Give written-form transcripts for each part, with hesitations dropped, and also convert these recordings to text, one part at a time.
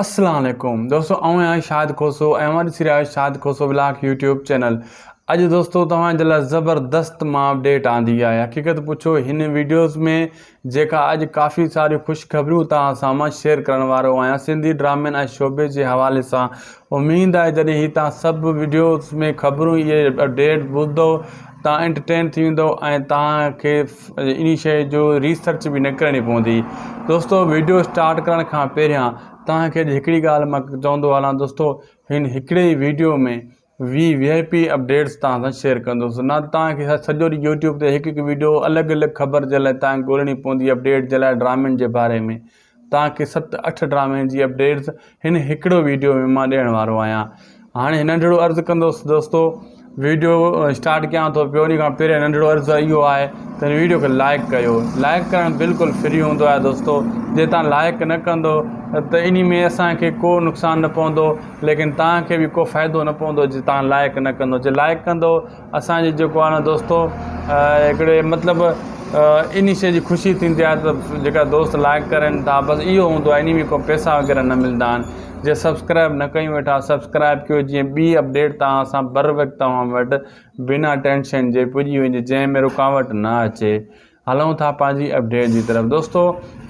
السلام عليڪم دوستو آئون آهيان شاهد کوسو ۽ اوهان ڏسي رهيا آهيو Shahid Khoso vlog YouTube channel. اڄ دوستو توهان جي لاء زبردست مان اپڊيٽ آندي آهي. حقيقت پڇو هن ويڊيوز ۾ جيڪا اڄ ڪافي ساريون خوشخبريون توهان سان مان شيئر ڪرڻ وارو آهيان سنڌي ڊرامن ۽ شعبي جي حوالي سان. اميد آهي جڏهن هي توهان سڀ ويڊيوز ۾ خبرون اهي اپڊيٽ ٻڌندو توهان انٽرٽين ٿي ويندو ۽ توهان کي انهي شيء جو ريسرچ به نه ڪرڻي پوندي. دوستو ويڊيو اسٽارٽ ڪرڻ کان پهريان توهان کي اڄ هڪڙي ڳالهه مان چوندو هلان دوستو هن هڪڙي ئي ويڊيو ۾ 20 وي آء پي اپڊيٽس توهان سان شيئر ڪندس نه ته توهان کي سڄو ڏينهن يوٽيوب تي هڪ هڪ ويڊيو الڳ الڳ خبر جي لاء توهان کي ڳولڻي پوندي اپڊيٽ جي لاء ڊرامن جي باري ۾ توهان کي ست اٺ ڊرامن جي اپڊيٽس هن هڪڙو ويڊيو ۾ مان ڏيڻ وارو آهيان. هاڻي ننڍڙو عرض ڪندس دوستو ويڊيو اسٽارٽ ڪيان ٿو پيو ان کان پهريان ننڍڙو عرض اهو آهي ته هن ويڊيو کي لائڪ ڪيو. لائڪ ڪرڻ بلڪل فري هوندو آهي دوستو جي توهان لائڪ نه ڪندو ته انهي ۾ اسان کي ڪو نقصان نه پوندو ليڪن توهان کي به ڪو فائدو نه پوندو جي توهان لائڪ نه ڪندو جي لائڪ ڪندو اسان جي جيڪو آهي نه دوستو هڪڙي مطلب انهي شي جي خوشي ٿيندي آهي ته جيڪا دوست لائڪ ڪرن ٿا بس اهو هوندو آهي انهي ۾ ڪو پئسا وغيره نه ملدا آهن جي سبسڪرائب نه ڪيون ويٺا سبسڪرائب ڪيو جيئن ٻي اپڊيٽ توهان سان بر وقت توهان وٽ بنا ٽينشن جي پڄي وڃي جنهن ۾ رڪاوٽ نه اچي. هلون ٿا پنهنجي اپڊيٽ جي طرف دوستو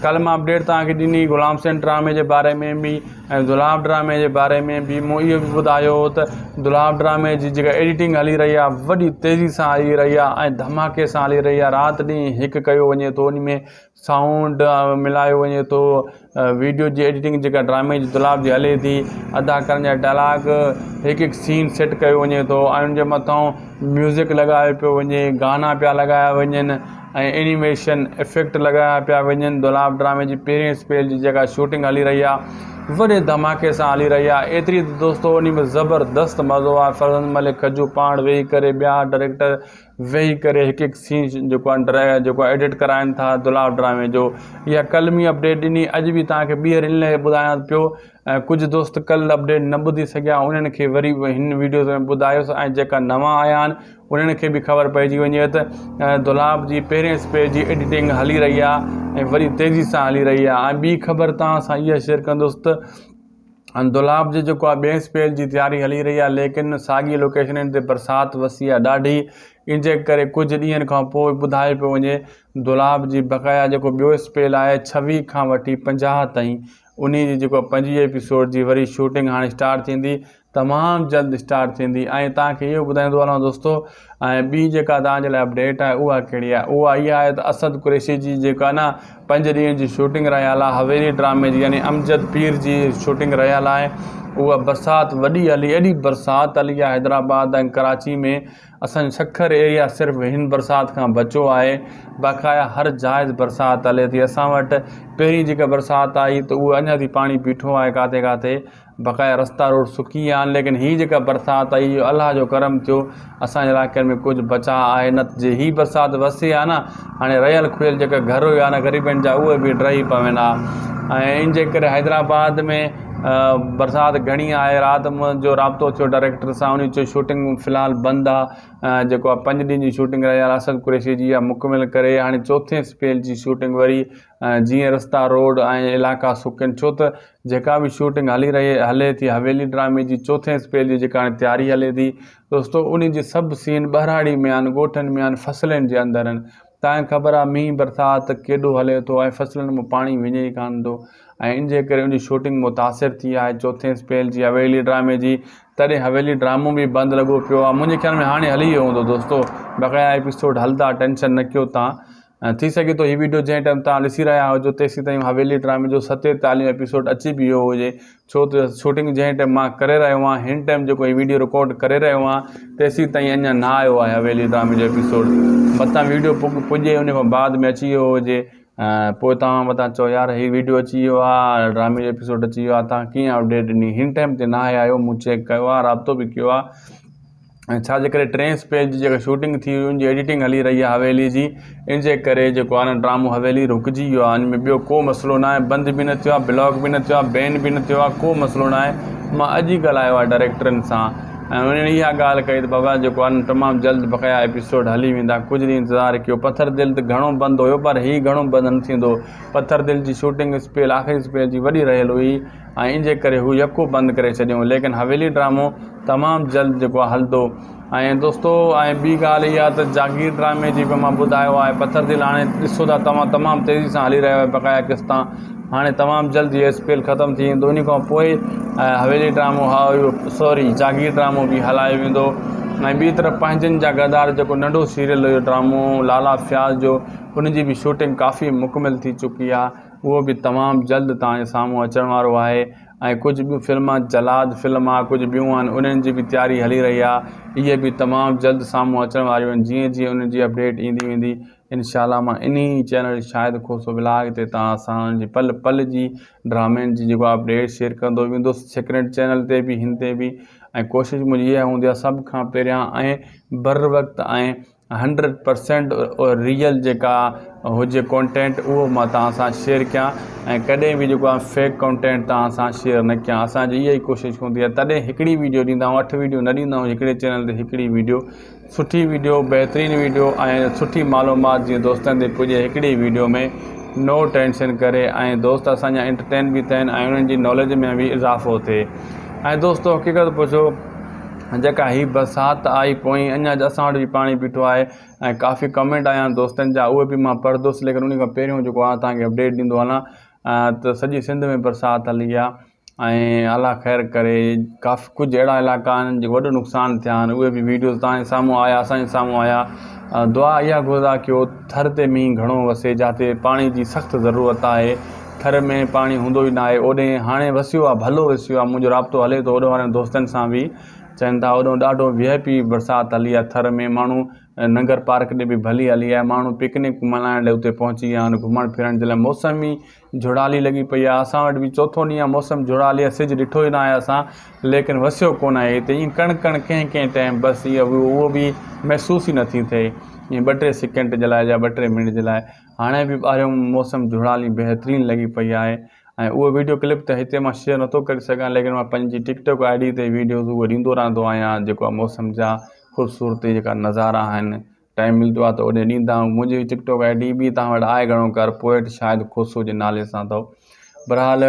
ڪل مان اپڊيٽ توهان کي ڏني غلام حسين ڊرامي جي باري ۾ به ۽ دولاب ڊرامي جي باري ۾ به مون اهو به ٻڌايو هو ته دولاب ڊرامي جي جيڪا ايڊيٽنگ هلي رهي آهي وڏي تيزي سان هلي رهي آهي ۽ ڌماڪي سان هلي رهي آهي رات ڏينهن هڪ ڪيو وڃي ٿو ان ۾ سائونڊ ملايو وڃي ٿو ويڊيو جي ايڊيٽنگ جيڪا ڊرامي جي دولاب جي هلي ٿي اداڪارن جا ڊائلاگ هڪ هڪ سين سيٽ ڪيو وڃي ٿو ۽ ان جي مٿان ميوزڪ لڳايو پيو وڃي گانا پيا لڳايا وڃن ۽ اينيميشن افيڪٽ لڳايا پيا وڃن دولاب ڊرامي جي پهرين اسپيل جي جيڪا شوٽنگ هلي رهي آهي وڏي ڌماڪي سان هلي رهي آهي ايتري ته دوستو انهي ۾ زبردست مزو آهي فرزند ملڪ کجو پاڻ ويهي ڪري ٻيا ڊائريڪٽر ويهي ڪري هڪ هڪ سين جيڪو آهي جيڪو ايڊٽ ڪرائن ٿا دولاب ڊرامي جو اها ڪلمي اپڊيٽ ڏني اڄ به توهان کي ٻيهر ان لاء ٻڌايان پيو ۽ ڪجهه دوست ڪل اپڊيٽ نه ٻڌي سگهيا انهن کي وري به هن ويڊيو ۾ ٻڌايوس ۽ جيڪا نوان آيا آهن انهن کي به خبر پئجي وڃي ته دولاب جي پهرين اسپيس جي ايڊيٽنگ هلي رهي آهي ۽ وري تيزي سان هلي رهي آهي ۽ ٻي خبر توهان سان اها شيئر ڪندس ته دولاب جي جيڪو آهي ٻئي اسپيل جي تياري هلي رهي آهي ليڪن ساڳي لوڪيشنن تي برسات وسي آهي ڏاڍي ان جي ڪري ڪجهه ڏينهن کان پوء ٻڌايو پيو وڃي دولاب جي بقايا جيڪو ٻيو اسپيل آهي 26 کان وٺي 50 تائين انهي جي جيڪو 25 ايپيسوڊ جي وري شوٽنگ هاڻي اسٽارٽ ٿيندي تمام جلد اسٽارٽ ٿيندي ۽ توهان کي اهو ٻڌائيندو هلان دوستو ۽ ٻي جيڪا توهان جي لاء اپڊيٽ آهي اها ڪهڙي آهي اها اها آهي ته اسد قريشي جي جيڪا نه پنج ڏينهن جي شوٽنگ رهيل آهي حويلي ڊرامي جي يعني امجد پير جي شوٽنگ رهيل آهي اها برسات وڏي هلي ايڏي برسات هلي آهي حيدرآباد ۽ ڪراچي ۾ اسان جو سکر ايريا صرف هن برسات کان بچو آهي باقاعده هر جائز برسات هلي ٿي اسان وٽ پهرين جيڪا برسات آئي ته اهو اڃا تائين پاڻي بيٺو آهي ڪاٿي ڪاٿي بقايا رستا روڊ سڪي ويا آهن ليڪن هي جيڪا برسات آئي اهو الله جو ڪرم ٿيو اسان جي علائقن ۾ ڪجهه بچاء آهي نه ته جي هي برسات وسي ها نه هاڻي رهيل کهيل جيڪا گهر هيا نه غريبن جا اهي به ڊهي پون ها ۽ ان جي ڪري حيدرآباد ۾ برسات گهڻي آهي رات منهنجو رابطو ٿيو ڊائريڪٽر سان انهي چيو شوٽنگ في الحال بند آهي جيڪو آهي پنج ڏينهن جي شوٽنگ رهيل اسد قريشي جي اها مڪمل ڪري هاڻي چوٿين اسپيل جي شوٽنگ وري جيئن رستا روڊ ۽ علائقا سڪن ڇو ته جيڪا به شوٽنگ هلي رهي هلي ٿي حويلي ڊرامي جي چوٿين اسپيل جي جيڪا هاڻي تياري هلي ٿي دوستو انهي جي سڀ سين ٻهراڙي ۾ آهن ڳوٺن ۾ آهن فصلن جي اندر آهن تانکي خبر آهي مينهن برسات ڪيڏو هلي ٿو ۽ فصلن مان پاڻي وڃي ئي ڪانه ٿو ۽ ان جي ڪري ان جي شوٽنگ متاثر ٿي آهي چوٿين اسپيل جي حويلي ڊرامي جي تڏهن حويلي ڊرامو به بند لڳو پيو آهي منهنجي خيال ۾ هاڻي هلي ويو هوندو دوستو بقايا ايپيسوڊ هلندا ٽينشن نه ڪيو تان ۽ ٿي سگهي ٿو هي ويڊيو جنهن ٽائيم توهان ڏسي رهيا هجو تيسين تائين حويلي ڊرامي جو ستيتاليهون ايپيسوڊ اچي به ويو هجي ڇو ته شوٽنگ جنهن ٽائيم مان ڪري رهيو آهيان هن ٽائيم جيڪو هي ويڊيو رڪارڊ ڪري رهيو آهيان تيسين تائين اڃا نه آيو آهي حويلي ڊرامي جو ايپيسوڊ متان ويڊيو پڄي ان کان بعد ۾ اچي ويو هجي پوء توهان متان چئو يار هي ويڊيو اچي ويو آهي ڊرامي جو ايپيسوڊ اچي ويو آهي توهان ڪيئن اپڊيٽ ڏني هن ٽائيم تي ناهي آيو مون چيڪ ڪيو آهي رابطو به ڪيو آهي ۽ ڇا جي ڪري ٽئين اسپيل جي جيڪا شوٽنگ ٿي هئي ان جي ايڊيٽنگ هلي رهي آهي حويلي جي ان جي ڪري جيڪو آهي نه ڊرامو حويلي رڪجي ويو آهي ان ۾ ٻيو ڪو مسئلو نه آهي بند به نه ٿيو آهي بلاڪ به نه ٿيو آهي بين به نه ٿيو آهي ڪو مسئلو نه آهي مان اڄ ئي ڳالهايو آهي ڊائريڪٽرن سان ۽ انهن اها ڳالهه ڪئي ته بابا جيڪو آهي نه تمام جلد بقايا ايپيسوڊ هلي ويندا ڪجهه ڏينهن انتظار ڪيو پٿر دل ته گهڻو بند هيو پر هي گهڻو بند نه ٿيندو پٿر دل جي شوٽنگ اسپيل آخري اسپيل جي وڏي رهيل هئي. ۽ ان جي ڪري هو يڪو بند ڪري ڇڏيون ليڪن حويلي ڊرامو تمام جلد جيڪو آهي هلندو ۽ دوستو ۽ ٻي ڳالهه اها ته جاگير ڊرامي جي به مان ٻڌايو آهي پٿر دل هاڻي ڏسو ٿا توهان تمام تيزي سان هلي رهيو آهي بقايا قسطان هاڻي تمام جلد هي اسپيل ختم ٿي ويندو ان کان پوء حويلي ڊرامو ها سوري جاگير ڊرامو به هلايو ويندو ۽ ٻي طرف پنهنجن جا غدار جيڪو ننڍو سيريل هيو ڊرامو لالا فياض جو ان جي به شوٽنگ ڪافي مڪمل ٿي چڪي آهي اهو به تمام جلد توهان جي سامهون اچڻ وارو آهي ۽ ڪجهه ٻيون فلمان جلاد فلم آ ڪجهه ٻيون آهن انهن جي به تياري هلي رهي آ اهي به تمام جلد سامهون اچڻ واريون آهن جيئن جيئن انهن جي اپڊيٽ ايندي ويندي انشاء الله مان انهي چينل شاهد کوسو ولاگ تي توهان سان انهن جي پل پل جي ڊرامن جي جيڪو اپڊيٽ شيئر ڪندو ويندس سيڪريٽ چينل تي به هن تي به ۽ ڪوشش منهنجي اها هوندي آ سڀ کان پهريان ۽ بر وقت ۽ هنڊريڊ پرسينٽ ريئل جيڪا هجي ڪونٽينٽ اهو مان توهان سان شيئر ڪيان ۽ ڪڏهن به جيڪو آهي فيڪ ڪونٽينٽ توهان سان شيئر نه ڪيان اسانجي اها ئي ڪوشش هوندي آهي تڏهن هڪڙي ويڊيو ڏيندا آهيون اٺ ويڊيو نه ڏيندا آهيون هڪڙي چينل تي هڪڙي ويڊيو سٺي ويڊيو بهترين ويڊيو ۽ سٺي معلومات جيئن دوستن تي پڄي هڪڙي ويڊيو ۾ نو ٽينشن ڪري ۽ دوست اسانجا انٽرٽين به ٿين ۽ انهن جي ناليج ۾ به اضافو ٿئي ۽ دوستو حقيقت پڇو جيڪا هي برسات آئي پوئين اڃا اسان وٽ به پاڻي بيٺو آهي ۽ ڪافي ڪمينٽ آيا آهن دوستن جا اهي به مان پڙهندس ليڪن ان کان پهريون جيڪو آهي توهان کي اپڊيٽ ڏيندو هلان ته سڄي سنڌ ۾ برسات هلي آهي ۽ الله خير ڪري ڪافي ڪجهه اهڙا علائقا آهن جيڪو وڏو نقصان ٿيا آهن اهي به ويڊيوز توهان جي سامهون آيا اسان جي سامهون آيا دعا اها گهرندا ڪيو ٿر تي مينهن گهڻو وسي جاتي پاڻي جي سخت ضرورت آهي ٿر ۾ پاڻي هوندو ئي ناهي اوڏي هاڻي وسيو آ ڀلو وسيو آ منهنجو رابطو هلي ٿو اوڏو وارن دوستن سان به چون ٿا اوڏو ڏاڍو وي آء پي برسات هلي آ ٿر ۾ ماڻهو ننگر پارڪ ڏي به ڀلي هلي آ ماڻهو پڪنڪ ملهائڻ لاء اتي پهچي ويا آهن گهمڻ ڦرڻ جي لاء موسم ئي جهڙالي لڳي پئي آ اسان وٽ به چوٿون ڏينهن آ موسم جهڙالي آ سج ڏٺو ئي ناهي اسان ليڪن وسيو ڪونه آهي هتي ائين ڪڻ ڪڻ ڪنهن ڪنهن ٽائيم بس اهو به محسوس ئي نٿي ٿئي ائين ٻه ٽي سيڪنڊ جي لاء يا ٻه ٽي منٽ جي لاء هاڻي به ٻاهريون موسم جهڙالي بهترين لڳي پئي آهي ۽ اهو ويڊيو ڪلپ ته هتي مان شيئر نٿو ڪري سگهان ليڪن مان پنهنجي ٽڪ ٽاڪ I D تي ويڊيوز اهي ڏيندو رهندو آهيان جيڪو موسم جا خوبصورتي جيڪا نظارا آهن ٽائيم ملندو آهي ته اوڏي ڏيندا آهيون منهنجي ٽڪ ٽاڪ I D به توهان وٽ آهي گهڻو ڪر پوئٽ شاهد کوسو جي نالي سان اٿو بهرحال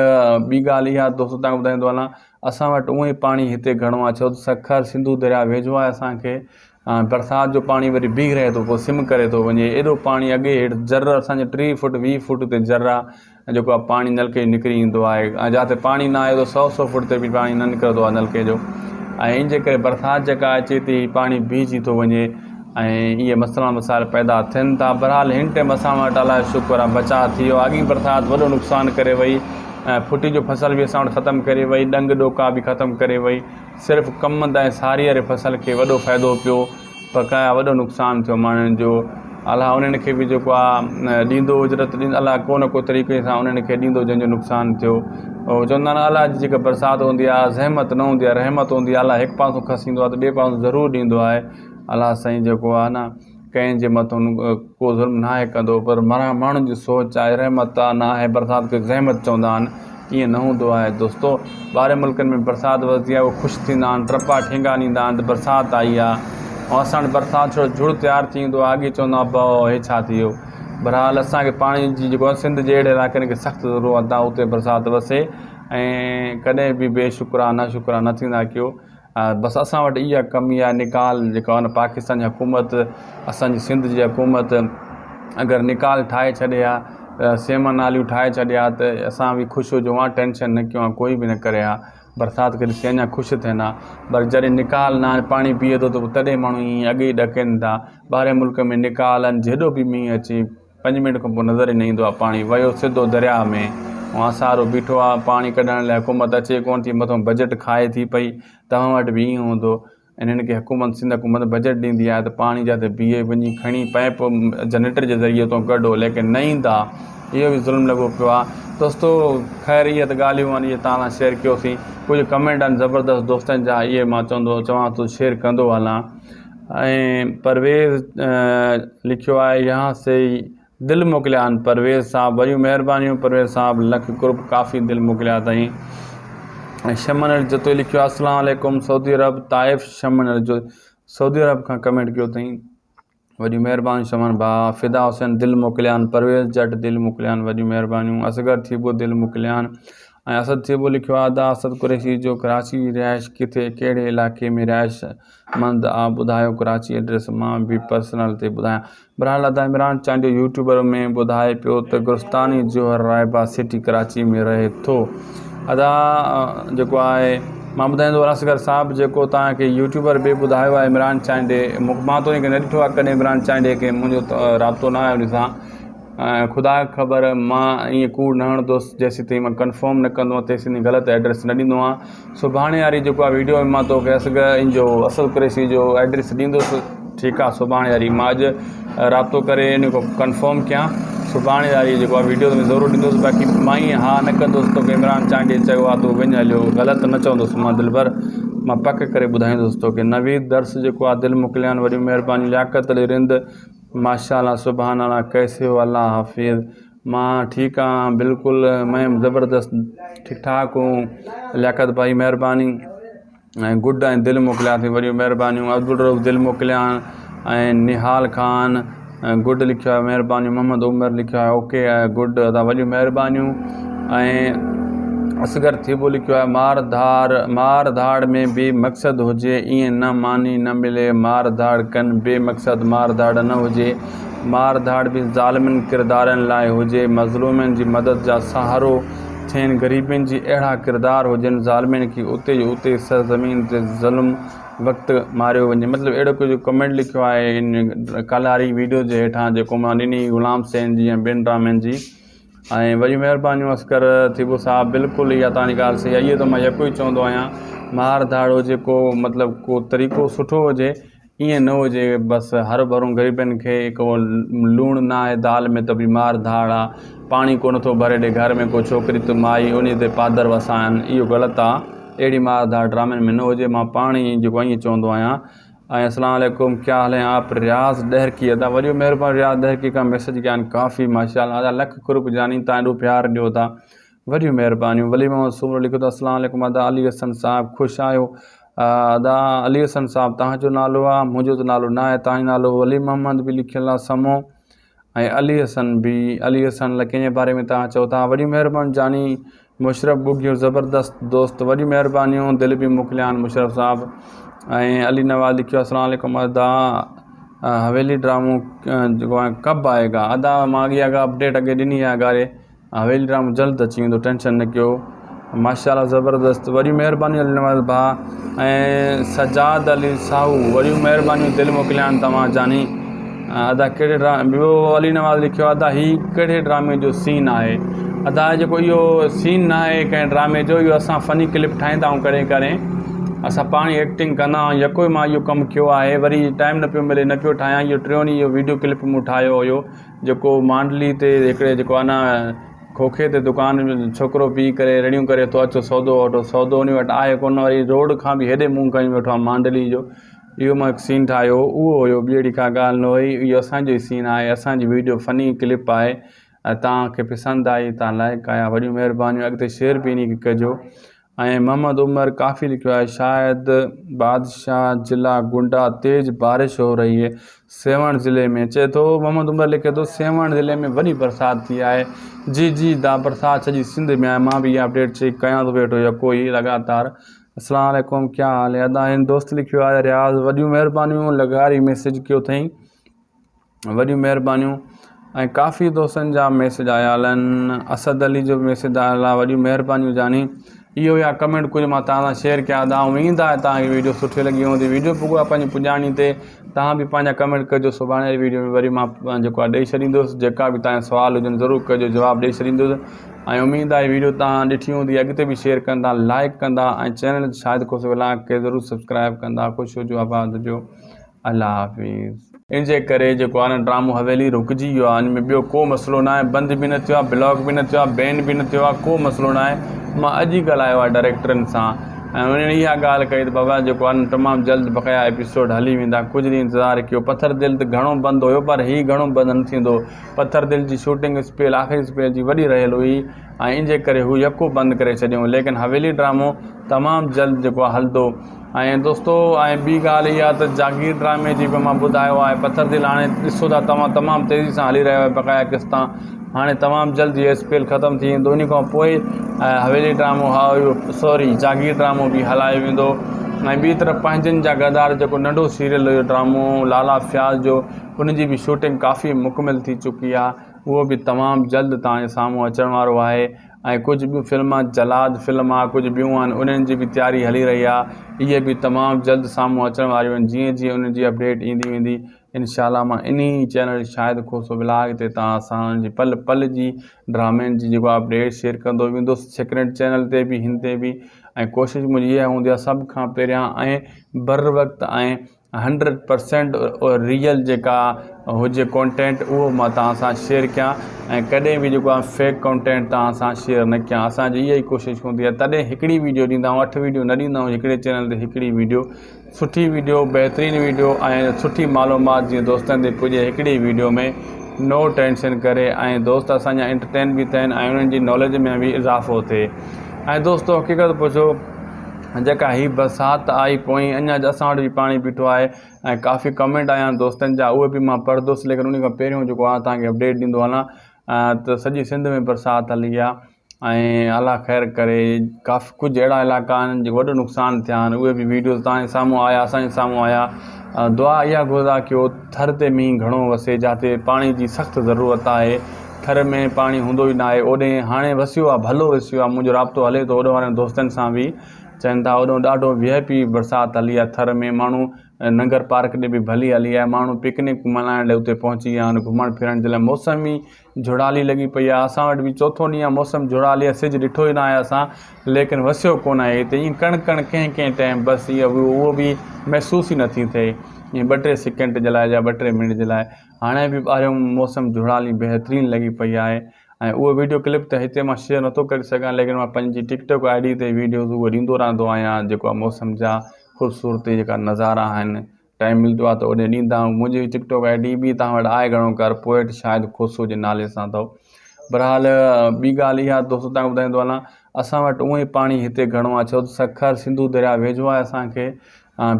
ٻي ڳالهه اها دوستو تان ٻڌائيندو هلان اسان وٽ اونئي پاڻي هتي گهڻو آهي ڇو ته سکر سنڌو درياء ويجهو آهي اسانکي برسات جو پاڻي وري بيهي رهي ٿو پوء سم ڪري ٿو وڃي ايڏو پاڻي اڳي هيٺ جر اسان جي 30 فوٽ 20 فوٽ تي جر آ جيڪو آ پاڻي نلڪي جو نڪري ايندو آهي ۽ جاتي پاڻي نه آهي ته سو سو فوٽ تي به پاڻي نه نڪرندو آهي نلڪي جو ۽ ان جي ڪري برسات جيڪا اچي ٿي پاڻي بيهجي ٿو وڃي ۽ اهي مسئلا مسائل پيدا ٿين ٿا بهرحال هن ٽيم اسان وٽ الله جو شڪر آ بچاء ٿي ويو اڳي برسات وڏو نقصان ڪري وئي ۽ ڦٽي جو فصل به اسان وٽ ختم ڪري وئي ڏنگ ڏوڪا به ختم ڪري وئي صرف ڪمند ۽ ساري واري فصل کي وڏو فائدو پيو بقايا وڏو نقصان ٿيو ماڻهن جو الله انهن کي به جيڪو آ ڏيندو اجرت ڏيندو الله ڪو نه ڪو طريقي سان انهن کي ڏيندو جنهن جو نقصان ٿيو چوندا آهن الله جي جيڪا برسات هوندي آ زحمت نه هوندي آ رحمت هوندي آ الله هڪ پاسو کسيندو آ ته ٻئي پاسو ضرور ڏيندو آهي الله سائين جيڪو آ نه ڪنهن جي مٿان ڪو ظلم ناهي ڪندو پر ماڻهن جي سوچ آهي رحمت آ ناهي برسات کي زحمت چوندا آهن ائين نه هوندو آهي دوستو ٻاهرين ملڪن ۾ برسات وسدي آهي اهي خوش ٿيندا آهن ٽپا ٺينگا ڏيندا آهن ته برسات آئي آهي ۽ اسان وٽ برسات ڇو جھڙ تيار ٿي ويندو آهي اڳي چوندا آهن ڀائو هي ڇا ٿي ويو بهرحال اسانکي پاڻي جي جيڪو آهي سنڌ جي اهڙي علائقن کي سخت ضرورت آهي اتي برسات وسي ۽ ڪڏهن به بي شڪرا نا شڪرا نه ٿيندا ڪيو بس اسان وٽ اها ڪمي آهي نڪال جيڪا آهي نه پاڪستان جي حڪومت اسان جي سنڌ جي حڪومت اگر نڪال ٺاهي ڇڏي ها سيما ناليون ٺاهي ڇڏي ها ته اسان به خوش هجون ها ٽينشن نه ڪيون ها ڪوئي به نه ڪري ها برسات کي ڏسي اڃا خوش ٿين ها پر جڏهن نڪال نه آهي پاڻي بيهي ٿو ته تڏهن ماڻهو ائين اڳي ئي ڏڪن ٿا ٻاهرين ملڪ ۾ نڪال آهن جيڏو به مينهن اچي پنج منٽ کان پوء نظر ئي نه ايندو آهي پاڻي ويو سڌو درياهه ۾ آسارو بيٺو آهي پاڻي ڪڍڻ لاء حڪومت اچي ڪونه ٿي مٿو بجيٽ کائي ٿي پئي توهان وٽ به ائين هوندو انهن کي حڪومت سنڌ حڪومت بجيٽ ڏيندي آهي ته پاڻي جاٿي بيهي وڃي کڻي پائپ جنريٽر جي ذريعي اتان ڪڍو ليڪن نه ايندا اهو به ظلم لڳو پيو آهي دوستو خير اهي ته ڳالهيون آهن اهي توهان سان شيئر ڪيوسين ڪجهه ڪمينٽ آهن زبردست دوستن جا اهي مان چوندو چوان ٿو شيئر ڪندو هلان ۽ پرويز لکيو آهي يهان سي دل موڪليا آهن پرويز صاحب وڏيون مهربانيون پرويز صاحب لک قرب ڪافي دل موڪليا اٿائين ۽ شمن علي جتوئي لکيو آهي السلام عليڪم سعودي عرب طائف شمن علي جو سعودي عرب کان ڪمينٽ ڪيو اٿائين وڏيون مهربانيون شمن ڀاء فدا حسين دل موڪليا آهن پرويز جٽ دل موڪليا آهن وڏيون مهربانيون اصغر ٿيٻو دل موڪليا آهن. ۽ اسد ٿيٻو لکيو آهي ادا اسد قريشي جو ڪراچي جي رهائش ڪٿي ڪهڙي علائقي ۾ رهائش مند آ ٻڌايو ڪراچي ايڊريس مان به پرسنل تي ٻڌايان بھرحال ادا عمران چانڊيو يوٽيوبر ۾ ٻڌائي پيو ته گرستاني جوهر رائبا سٽي ڪراچي ۾ رهي ٿو ادا جيڪو آهي مان ٻڌائيندو هلان اصغر صاحب جيڪو توهان کي يوٽيوبر به ٻڌايو آهي عمران چانڊيي مان تو ان کي نه ڏٺو آهي ڪڏهن عمران چانڊيي کي منهنجو رابطو نه آهي ان سان ۽ خدا کي خبر مان ائين ڪوڙ نه هڻندس جيسيتائين مان ڪنفرم نه ڪندو آهيان تيسيتائين غلط ايڊريس نه ڏيندو آهيان سڀاڻي واري جيڪو آهي ويڊيو ۾ مان توکي اصغر ان جو اسد قريشي جو ايڊريس ڏيندس ٺيڪ آهي سڀاڻي واري مان اڄ رابطو ڪري ان کان ڪنفرم ڪيان سڀاڻي واري جيڪو آهي ويڊيو ۾ ضرور ڏيندس باقي مان ائين ها نه ڪندس توکي عمران چانڊيي چيو آهي تون وڃ هليو غلط نه چوندس مان دلبر مان پڪ ڪري ٻڌائيندس توکي نويد درس جيڪو آهي دل موڪليان وڏيون مهربانيون لياقت علي رند ماشاء الله سبحان الله ڪيسي هو الله حافظ مان ٺيڪ آهيان بلڪل مين زبردست ٺيڪ ٺاڪ هون لياقت ڀائي مهرباني ۽ گڊ ۽ دل موڪليا اٿئي وڏيون مهربانيون عبدالرؤف دل موڪليا ۽ نهال خان گڊ لکيو آهي مهربانيون محمد عمر لکيو آهي اوڪي گڊ ادا وڏيون مهربانيون ۽ اصغر ٿيٻو لکيو آهي مار ڌار مار ڌاڙ ۾ به مقصد هجي ائين نه ماني نه ملي مار ڌاڙ ڪن بي مقصد مار ڌاڙ نه هجي مار ڌاڙ به ظالمن ڪردارن لاء هجي مظلومن جي مدد جا سهارو ٿين غريبن جي اهڙا ڪردار هجن ظالمن کي اتي جو اتي سرزمين تي ظلم وقت ماريو وڃي مطلب اهڙو ڪجهه ڪمينٽ لکيو آهي ان ڪالهه واري ويڊيو جي هيٺان جيڪو مان ڏني غلام حسين جي ۽ ٻين ڊرامن جي ۽ وڏيون مهربانيون اصغر ٿيٻو صاحب بلڪل اها توهان جي ڳالهه صحيح آهي اهو ته مان يڪو ئي چوندو آهيان مار ڌاڙو جيڪو مطلب ڪو طريقو سٺو هجي ائين نه هجي بس هر ڀرون غريبن کي ڪو لوڻ نه آهي دال ۾ ته به مار ڌاڙ آ پاڻي ڪونه ٿو ڀري ڏي گهر ۾ ڪو ڇوڪري ته مائي انهي تي پادر وسائن اهو غلط آ اهڙي مار ڌاڙ ڊرامن ۾ نه هجي مان پاڻ ئي جيڪو ائين چوندو آهيان ۽ اسلام عليڪم ڪيا حال هين آپ رياض ڏهرڪي ادا وڏيو مهربان رياض ڏهرڪي کان ميسج ڪيا آهن ڪافي ماشاء الله ادا لک قرب جاني تان ايڏو پيار ڏيو ٿا وڏيون مهربانيون ولي محمد سومرو لکيو ته اسلام عليڪم ادا علي حسن صاحب خوش آهيو ادا علي حسن صاحب تان جو نالو آ منهنجو ته نالو نه آهي تان جو نالو ولي محمد به لکيل آ سمو ۽ علي حسن به علي حسن لاء ڪنهن جي باري ۾ توهان چئو ٿا وڏيون مهربانيون جاني مشرف ٻگهيو زبردست دوست وڏيون مهربانيون دل به موڪليان مشرف صاحب ۽ علي نواز لکيو السلام عليڪم ادا حويلي ڊرامو جيڪو آهي ڪب آئي گا ادا مان اڳي اڳا اپڊيٽ اڳي ڏني آهي گاري حويلي ڊرامو جلد اچي ويندو ٽينشن نه ڪيو ماشاءالله زبردست وڏيون مهربانيون علي نواز ڀاء ۽ سجاد علي ساهو وڏيون مهربانيون دل موڪليان توهان جاني ادا ڪهڙي ڊرامي ٻيو علي نواز لکيو ادا هي ڪهڙي ڊرامي جو سين آهي ادا جيڪو اهو سين نه آهي ڪنهن ڊرامي جو اهو اسان فني ڪلپ ٺاهيندا آهيون ڪڏهن ڪڏهن اسان پاڻ ايڪٽنگ ڪندا آهيون يڪو ئي مان اهو ڪم ڪيو آهي وري ٽائيم نه پيو ملي نه پيو ٺاهيان اهو ٽيون ڏينهن اهو ويڊيو ڪلپ مون ٺاهيو هيو جيڪو مانڊلي تي هڪڙي جيڪو آهي نه کوکي تي دڪان ڇوڪرو پي ڪري رڙيون ڪري ٿو اچو سودو وٺو سودو ان وٽ آهي ڪونه وري روڊ کان به هيڏي منهن کڻي ويٺو آهي مانڊلي جو اهو مان هڪ سين ٺاهيو هو اهو هيو ٻي اهڙي ڪا ڳالهه نه هئي اهو اسانجو ئي سين آهي اسانجي ويڊيو فني ڪلپ آهي ۽ توهان کي پسند آئي توهان لائڪ ڪيا وڏيون مهربانيون اڳتي شيئر به انهي کي ڪجو ۽ محمد عمر ڪافي لکيو آهي شايد بادشاهه ضلع گنڊا تيز بارش هو رهي هي سيوهڻ ضلعي ۾ چئي ٿو محمد عمر لکي ٿو سيوهڻ ضلعي ۾ وڏي برسات ٿي آهي جي جي دا برسات سڄي سنڌ ۾ آهي مان به اها اپڊيٽ چيڪ ڪيان ٿو ويٺو يڪو ئي لڳاتار السلام عليڪم ڪيا حال هي ادا هن دوست لکيو آهي رياض وڏيون مهربانيون لغاري ميسج ڪيو اٿئي وڏيون مهربانيون ۽ ڪافي دوستن جا ميسج آيل آهن اسد علي جو به ميسج آيل آهي وڏيون مهربانيون جاني اهو يا ڪمينٽ ڪجهه مان توهان سان شيئر ڪيا ادا اميد آهي توهان کي ويڊيو سٺي لڳي هوندي ويڊيو پڳو آهي پنهنجي پڄاڻي تي توهان به پنهنجا ڪمينٽ ڪجو سڀاڻي واري ويڊيو ۾ وري مان جيڪو آهي ڏئي ڇڏيندس جيڪا به توهان جا سوال هجن ضرور ڪجو جواب ڏئي ڇڏيندس ۽ اميد آهي ويڊيو توهان ڏٺي هوندي اڳتي به شيئر ڪندا لائڪ ڪندا ۽ چينل شاهد کوسو ولاگ کي ضرور سبسڪرائب ڪندا خوش هجو آباد هجو الله حافظ. ان جي ڪري جيڪو آهي نه ڊرامو حويلي رڪجي ويو آهي ان ۾ ٻيو ڪو مسئلو نه آهي بند به نه ٿيو آهي بلاڪ به نه ٿيو آهي بين به نه ٿيو آهي ڪو مسئلو نه آهي مان اڄ ئي ڳالهايو آهي ڊائريڪٽرن سان ۽ انهن اها ڳالهه ڪئي ته بابا جيڪو آهي نه تمام جلد بقايا ايپيسوڊ هلي ويندا ڪجهه ڏينهن انتظار ڪيو پٿر دل ته گهڻو بند هيو پر هي گهڻو بند نه ٿيندو پٿر دل جي شوٽنگ اسپيل آخري اسپيل جي وڏي رهيل هئي ۽ ان جي ڪري هو يڪو بند ڪري ڇڏيو ليڪن حويلي ڊرامو تمام جلد جيڪو آهي هلندو ۽ دوستو ۽ ٻي ڳالهه اها ته جاگير ڊرامي جي به مان ٻڌايو آهي پٿر دل هاڻي ڏسو ٿا توهان تمام تيزي سان هلي رهيو آهي بقايا قسطان هاڻي تمام جلد اهو اسپيل ختم ٿي ويندو ان کان پوء حويلي ڊرامو ها سوري جاگير ڊرامو به هلايو ويندو ۽ ٻي طرف پنهنجن جا غدار جيڪو ننڍو سيريل هيو ڊرامو لالا فياض جو ان جي به شوٽنگ ڪافي مڪمل ٿي چڪي آهي اهو به تمام جلد توهان جي سامهون اچڻ وارو آهي ۽ ڪجهه ٻيون فلما جلاد فلم آ ڪجهه ٻيون آهن انهن جي به تياري هلي رهي آهي اهي به تمام جلد سامهون اچڻ واريون آهن جيئن جيئن انهن جي اپڊيٽ ايندي ويندي انشاء الله مان انهي چينل شاهد کوسو ولاگ تي توهان سان انهن جي پل پل جي ڊرامن جي جيڪو اپڊيٽ شيئر ڪندو ويندس سيڪريٽ چينل تي به هن تي به ۽ ڪوشش منهنجي اها هوندي آهي سڀ کان پهريان ۽ بر وقت ۽ هنڊريڊ پرسينٽ ريئل جيڪا هجي ڪونٽينٽ اهو مان توهان سان شيئر ڪيان ۽ ڪڏهن به جيڪو آهي فيڪ ڪونٽينٽ توهان سان شيئر نه ڪيان اسانجي اها ئي ڪوشش هوندي آهي تڏهن هڪڙي ويڊيو ڏيندا آهيون اٺ ويڊيو نه ڏيندا آهيون هڪڙي چينل تي هڪڙي ويڊيو سٺي ويڊيو بهترين ويڊيو ۽ سٺي معلومات جيئن دوستن تي پڄي هڪڙي ويڊيو ۾ نو ٽينشن ڪري ۽ دوست اسانجا انٽرٽين به ٿين ۽ انهن جي ناليج ۾ به اضافو ٿئي ۽ دوستو حقيقت پڇو جيڪا هي برسات آئي پوئين اڃا اسان وٽ به پاڻي بيٺو آهي ۽ ڪافي ڪمينٽ آيا آهن دوستن جا اهي به مان پڙهندس ليڪن ان کان پهريون جيڪو آهي توهان کي اپڊيٽ ڏيندو هلان ته سڄي سنڌ ۾ برسات هلي آهي ۽ الله خير ڪري ڪافي ڪجهه اهڙا علائقا آهن جيڪو وڏو نقصان ٿيا آهن اهي به ويڊيوز توهان جي سامهون آيا اسان جي سامهون آيا دعا اها گهرندا ڪيو ٿر تي مينهن گهڻو وسي جاتي پاڻي جي سخت ضرورت آهي ٿر ۾ پاڻي هوندو ئي ناهي اوڏي هاڻي وسيو آ ڀلو وسيو آ منهنجو رابطو هلي ٿو اوڏو وارن دوستن سان به چون ٿا اوڏو ڏاڍو وي آء پي برسات هلي آ ٿر ۾ ماڻهو ننگر پارڪ ڏي به ڀلي هلي آ ماڻهو پڪنڪ ملهائڻ لاء اتي پهچي ويا آهن گهمڻ ڦرڻ جي لاء موسم ئي جهڙالي لڳي پئي آ اسان وٽ به چوٿون ڏينهن آ موسم جهڙالي آ سج ڏٺو ئي ناهي اسان ليڪن وسيو ڪونه آهي هتي ائين ڪڻ ڪڻ ڪنهن ڪنهن ٽائيم بس اهو به محسوس ئي نٿي ٿئي ائين ٻه ٽي سيڪنڊ جي لاء يا ٻه ٽي منٽ جي لاء هاڻي به ٻاهريون موسم جهڙالي بهترين لڳي پئي آهي ۽ اهو ويڊيو ڪلپ ته هتي مان شيئر نٿو ڪري سگهان ليڪن مان پنهنجي ٽڪ ٽاڪ I D تي ويڊيوز اهي ڏيندو رهندو آهيان جيڪو آهي موسم جا خوبصورتي جيڪا نظارا آهن ٽائيم ملندو آهي ته اوڏي ڏيندا آهيون منهنجي ٽڪ ٽاڪ I D به توهان وٽ آهي گهڻو ڪر پوئٽ شاهد کوسو جي نالي سان اٿو بهرحال ٻي ڳالهه اها دوستو تان ٻڌائيندو هلان اسان وٽ اونئي پاڻي هتي گهڻو آهي ڇو ته سکر سنڌو درياء ويجهو آهي اسانکي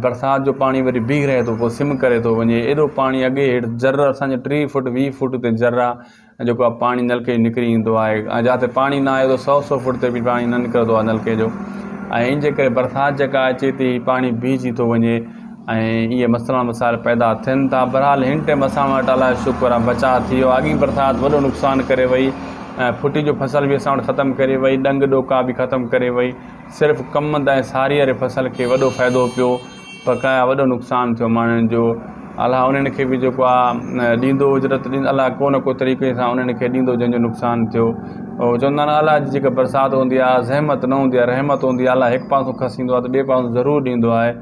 برسات جو پاڻي وري بيهه رهي ٿو پوء سم ڪري ٿو وڃي ايڏو پاڻي اڳي هيٺ جر اسان جي 30 فوٽ 20 فوٽ تي جر آ جيڪو آ پاڻي نلڪي جو نڪري ايندو آهي ۽ جاتي پاڻي نه آهي ته سو سو فوٽ تي به پاڻي نه نڪرندو آهي نلڪي جو ۽ ان جي ڪري برسات جيڪا اچي ٿي پاڻي بيهجي ٿو وڃي ۽ اهي مسئلا مسائل پيدا ٿين ٿا بهرحال هن ٽيم اسان وٽ الله جو شڪر آ بچاء ٿي ويو اڳي برسات وڏو نقصان ڪري وئي ۽ ڦٽي جو فصل به اسان وٽ ختم ڪري وئي ڏنگ ڏوڪا به ختم ڪري وئي صرف ڪمند ۽ ساري واري فصل کي وڏو فائدو پيو بقايا وڏو نقصان ٿيو ماڻهن جو الله انهن کي به جيڪو آ ڏيندو اجرت ڏيندو الله ڪو نه ڪو طريقي سان انهن کي ڏيندو جنهن جو نقصان ٿيو او چوندا آهن الله جي جيڪا برسات هوندي آ زحمت نه هوندي آ رحمت هوندي آ الله هڪ پاسو کسيندو آ ته ٻئي پاسو ضرور ڏيندو آهي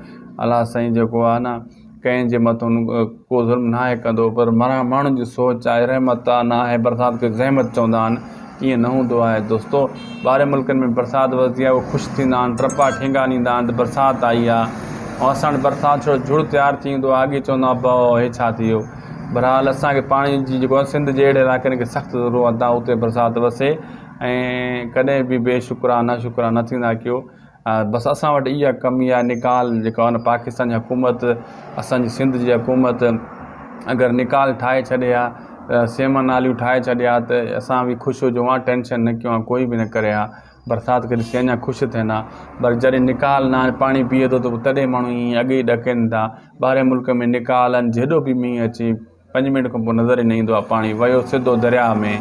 الله سائين جيڪو آ نه ڪنهن جي مٿان ڪو ظلم ناهي ڪندو پر ماڻهن جي سوچ آهي رحمت آ ناهي برسات کي زحمت چوندا آهن ائين نه هوندو آهي دوستو ٻاهرين ملڪن ۾ برسات وسدي آهي اهي خوش ٿيندا آهن ٽپا ٺينگا ڏيندا آهن ته برسات آئي آهي ۽ اسان وٽ برسات ڇو جھڙ تيار ٿي ويندو آهي اڳي چوندا آهن ڀائو هي ڇا ٿي ويو بهرحال اسانکي پاڻي جي جيڪو آهي سنڌ جي اهڙي علائقن کي سخت ضرورت آهي اتي برسات وسي ۽ ڪڏهن به بي شڪرا نا شڪرا نه ٿيندا ڪيو بس اسان وٽ اها ڪمي آهي نڪال جيڪا آهي نه پاڪستان جي حڪومت اسان جي سنڌ جي حڪومت اگر نڪال ٺاهي ڇڏي ها سيما ناليون ٺاهي ڇڏي ها ته اسان به خوش هجون ها ٽينشن نه ڪيون ها ڪوئي به نه ڪري ها برسات کي ڏسي اڃا خوش ٿين ها پر جڏهن نڪال نه آهي پاڻي بيهي ٿو ته تڏهن ماڻهو ائين اڳي ئي ڏڪن ٿا ٻاهرين ملڪ ۾ نڪال آهن جيڏو به مينهن اچي پنج منٽ کان پوء نظر ئي نه ايندو آهي پاڻي ويو سڌو درياهه ۾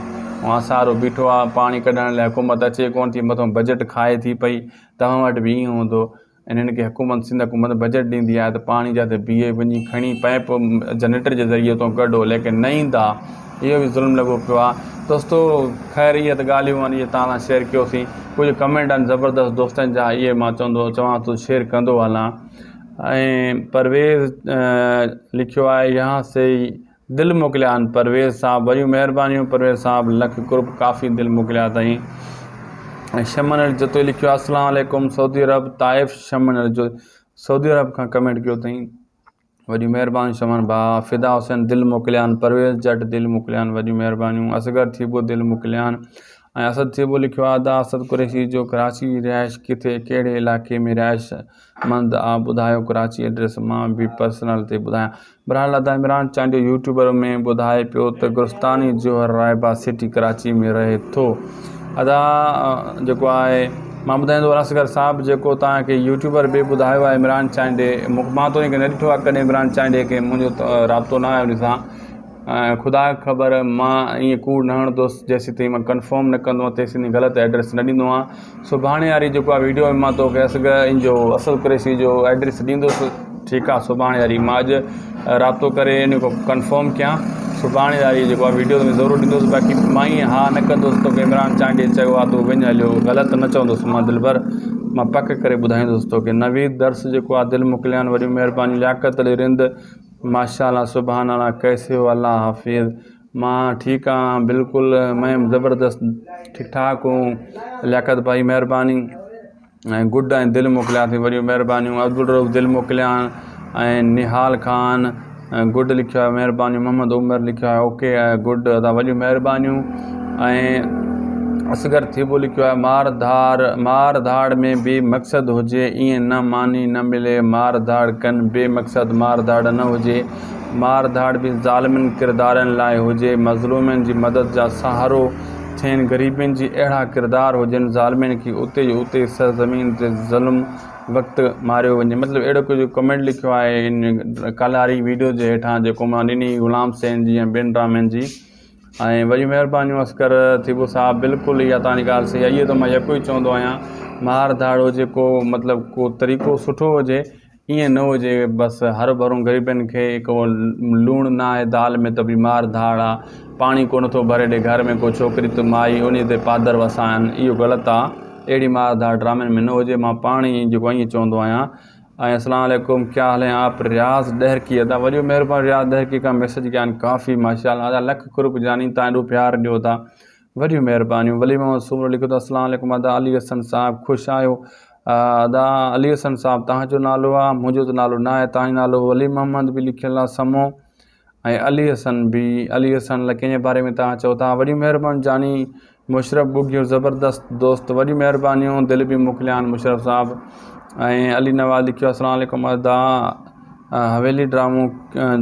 ۽ سارو بيٺو آهي پاڻي ڪڍڻ لاء حڪومت اچي ڪونه ٿي مٿو بجيٽ کائي ٿي پئي توهان وٽ به ائين هوندو انهن کي حڪومت سنڌ حڪومت بجيٽ ڏيندي آهي ته پاڻي جاٿي بيهي وڃي کڻي پائپ جنريٽر جي ذريعي اتو ڪڍو ليڪن نه ايندا اهو به ظلم لڳو پيو آهي دوستو خير اهي ته ڳالهيون آهن اهي توهان سان شيئر ڪيوسين ڪجهه ڪمينٽ آهن زبردست دوستن جا اهي مان چوندو چوان ٿو شيئر ڪندو هلان ۽ پرويز لکيو آهي يهان سي دل موڪليا آهن پرويز صاحب وڏيون مهربانيون پرويز صاحب لک قرب ڪافي دل موڪليا اٿائين ۽ شمن علي جتوئي لکيو آهي السلام عليڪم سعودي عرب طائف شمن علي جو سعودي عرب کان ڪمينٽ ڪيو اٿائين وڏيون مهربانيون شمن ڀاء فدا حسين دل موڪليا آهن پرويز جٽ دل موڪليا آهن وڏيون مهربانيون اصغر ٿيٻو دل موڪليا آهن. ۽ اسد ٿيٻو لکيو آهي ادا اسد قريشي جو ڪراچي جي رهائش ڪٿي ڪهڙي علائقي ۾ رهائش مند آ ٻڌايو ڪراچي ايڊريس مان به پرسنل تي ٻڌايان بھرحال ادا عمران چانڊيو يوٽيوبر ۾ ٻڌائي پيو ته گرستاني جوهر رائبا سٽي ڪراچي ۾ رهي ٿو ادا جيڪو آهي مان ٻڌائيندو هلان اصغر صاحب جيڪو توهان کي يوٽيوبر به ٻڌايو آهي عمران چانڊيي مان تو ان کي نه ڏٺو آهي ڪڏهن عمران چانڊيي کي منهنجو رابطو نه آهي ان سان ۽ خدا کي خبر مان ائين ڪوڙ نه هڻندس جيسين تائين مان ڪنفرم نه ڪندو آهيان تيسين تائين غلط ايڊريس نه ڏيندو آهيان سڀاڻي واري جيڪو آهي ويڊيو ۾ مان توکي اصغر ان جو اسد قريشي جو ايڊريس ڏيندس ٺيڪ آهي سڀاڻي واري مان اڄ رابطو ڪري ان کان ڪنفرم ڪيان سڀاڻي واري جيڪو آهي ويڊيو ۾ ضرور ڏيندس باقي مان ائين ها نه ڪندس توکي عمران چانڊيي چيو آهي تون وڃ هليو غلط نه چوندس مان دلبر مان پڪ ڪري ٻڌائيندس توکي نويد درس جيڪو آهي دل موڪليان وڏيون مهربانيون لياقت علي رند ماشاءالله سبحان الله ڪيسي هو الله حافظ مان ٺيڪ آهيان بلڪل مين زبردست ٺيڪ ٺاڪ هون لياقت ڀائي مهرباني ۽ گڊ ۽ دل موڪليا اٿئي وڏيون مهربانيون عبدالرؤف دل موڪليا ۽ نهال خان گڊ لکيو آهي مهربانيون محمد عمر لکيو آهي اوڪي گڊ ادا وڏيون مهربانيون ۽ اصغر ٿيٻو لکيو آهي مار ڌار مار ڌاڙ ۾ به مقصد هجي ائين نه ماني نه ملي مار ڌاڙ ڪن بي مقصد مار ڌاڙ نه هجي مار ڌاڙ به ظالمن ڪردارن لاء هجي مظلومن جي مدد جا سهارو ٿين غريبن جي اهڙا ڪردار هجن ظالمن کي اتي جو اتي سرزمين تي ظلم وقت ماريو وڃي مطلب اهڙو ڪجهه ڪمينٽ لکيو آهي ان ڪالهه واري ويڊيو جي هيٺان جيڪو مان ڏني غلام حسين جي ۽ ٻين ڊرامن جي ۽ وڏيون مهربانيون اصغر ٿيٻو صاحب بلڪل اها توهان جي ڳالهه صحيح آهي اهو ته مان يڪو ئي چوندو آهيان مار ڌاڙ هجي ڪو مطلب ڪو طريقو سٺو هجي ائين نه هجي بس هر ڀرون غريبن کي ڪو لوڻ نه آهي دال ۾ ته به مار ڌاڙ آ پاڻي ڪونه ٿو ڀري ڏي گهر ۾ ڪو ڇوڪري ته مائي انهي تي پادر وسائن اهو غلط آ اهڙي مار ڌاڙ ڊرامن ۾ نه هجي مان پاڻ ئي جيڪو ائين چوندو آهيان ۽ اسلام عليڪم ڪيا حال هين آپ رياض ڏهرڪي ادا وڏيو مهربان رياض ڏهرڪي کان ميسج ڪيا آهن ڪافي ماشاء الله ادا لک قرب جاني تان ايڏو پيار ڏيو ٿا وڏيون مهربانيون ولي محمد سومرو لکيو ته اسلام عليڪم ادا علي حسن صاحب خوش آهيو ادا علي حسن صاحب تان جو نالو آ منهنجو ته نالو نه آهي تان جو نالو ولي محمد به لکيل آ سمو ۽ علي حسن به علي حسن لاء ڪنهن جي باري ۾ توهان چئو ٿا وڏيون مهربانيون جاني مشرف ٻگهيو زبردست دوست وڏيون مهربانيون دل به موڪليان مشرف صاحب ۽ علي نواز لکيو السلام عليڪم ادا حويلي ڊرامو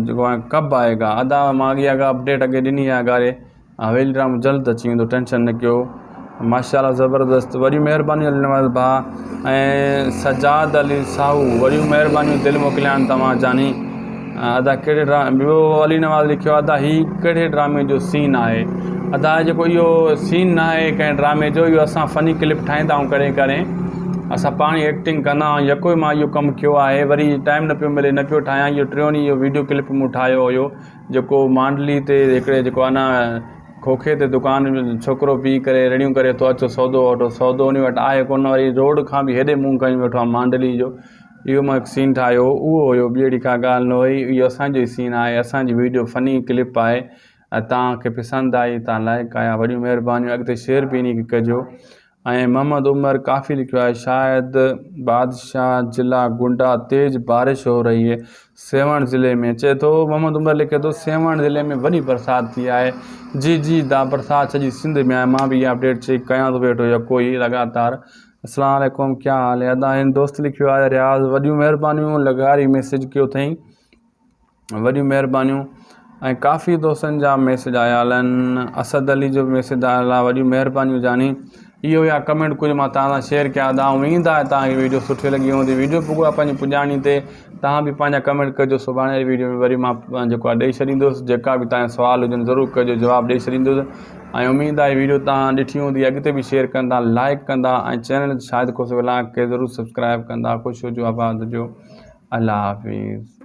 جيڪو آهي ڪب آئي گا ادا مان اڳي اڳا اپڊيٽ اڳي ڏني آهي گاري حويلي ڊرامو جلد اچي ويندو ٽينشن نه ڪيو ماشاءالله زبردست وڏيون مهربانيون علي نواز ڀاء ۽ سجاد علي ساهو وڏيون مهربانيون دل موڪليان توهان جاني ادا ڪهڙي ڊرامي ٻيو علي نواز لکيو ادا هي ڪهڙي ڊرامي جو سين آهي ادا جيڪو اهو سين نه آهي ڪنهن ڊرامي جو اهو اسان فني ڪلپ ٺاهيندا آهيون ڪڏهن ڪڏهن اسان پاڻ ئي ايڪٽنگ ڪندا آهيون يڪو ئي مان اهو ڪم ڪيو آهي وري ٽائيم نه پيو ملي نه پيو ٺاهيان اهو ٽيون ڏينهن اهو ويڊيو ڪلپ مون ٺاهيو هيو جيڪو مانڊلي تي هڪڙي جيڪو آهي نه کوکي تي دڪان ۾ ڇوڪرو پي ڪري رڙيون ڪري ٿو اچو سودو وٺو سودو ان وٽ آهي ڪونه وري روڊ کان به هيڏي منهن ڪيون ويٺو آهي مانڊلي جو اهو مان هڪ سين ٺاهيو هو اهو هيو ٻي اهڙي ڪا ڳالهه نه هئي اهو اسانجو ئي سين آهي اسانجي ويڊيو فني ڪلپ آهي ۽ توهان کي پسند آئي توهان لائڪ ڪيا وڏيون مهربانيون اڳتي شيئر به انهي کي ڪجو ۽ محمد عمر ڪافي لکيو آهي شايد بادشاهه ضلع گنڊا تيز بارش هو رهي هي سيوهڻ ضلعي ۾ چئي ٿو محمد عمر لکي ٿو سيوهڻ ضلعي ۾ وڏي برسات ٿي آهي جي جي دا برسات سڄي سنڌ ۾ آهي مان به اها اپڊيٽ چيڪ ڪيان ٿو ويٺو يڪو ئي لڳاتار اسلام عليڪم ڪيا حال هي ادا هن دوست لکيو آهي رياض وڏيون مهربانيون لغاري ميسج ڪيو اٿئي وڏيون مهربانيون ۽ ڪافي دوستن جا ميسج آيا آهن اسد علي جو به ميسج آيل آهي وڏيون مهربانيون جاني اهو يا ڪمينٽ ڪجهه مان توهان سان شيئر ڪيا ادا اميد آهي توهان کي ويڊيو سٺي لڳي هوندي ويڊيو پڳو آهي پنهنجي پڄاڻي تي توهان به پنهنجا ڪمينٽ ڪجو سڀاڻي واري ويڊيو ۾ وري مان جيڪو آهي ڏئي ڇڏيندس جيڪا به توهان جا سوال هجن ضرور ڪجو جواب ڏئي ڇڏيندس ۽ اميد آهي ويڊيو توهان ڏٺي هوندي اڳتي به شيئر ڪندا لائڪ ڪندا ۽ چينل شاهد کوسو ولاگ کي ضرور سبسڪرائب ڪندا خوش هجو آباد هجو الله حافظ.